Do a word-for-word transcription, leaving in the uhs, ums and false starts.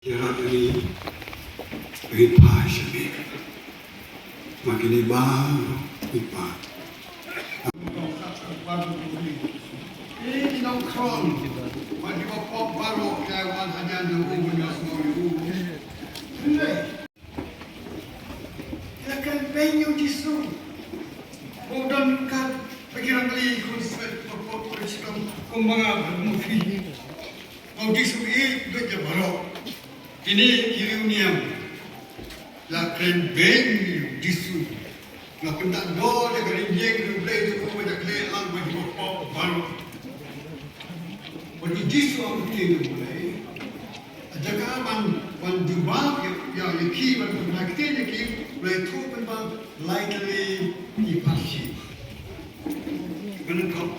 Ki rat ani, rit phai sha me. Ma kine baroh ki paid. Ki nongkhrong, bad kiba pop baroh ki wan hajan jong u ban ïasnoh ïa u. Hynrei ïa ka beiñ u Jisu. Ba u don ka ba ki rangli khun smet pop pop pop chitom kumba nga ba mu phi. Ba u Jisu i beit ïa baroh. Kine ki riewniam. La kren beiñ ïa u Jisu. La pyndah dor ïa ka ri ïeng ri Blei jong u ba ïa khleh lang ba ïa pop baroh. Ba u Jisu ïa u ktien ïa u Blei. Jaka ban ban jubab ïa ïa ïa ki ban pyndah ktien ïa ki, u la ïathuh pynban lai tylli ki pharshi. Ban kop.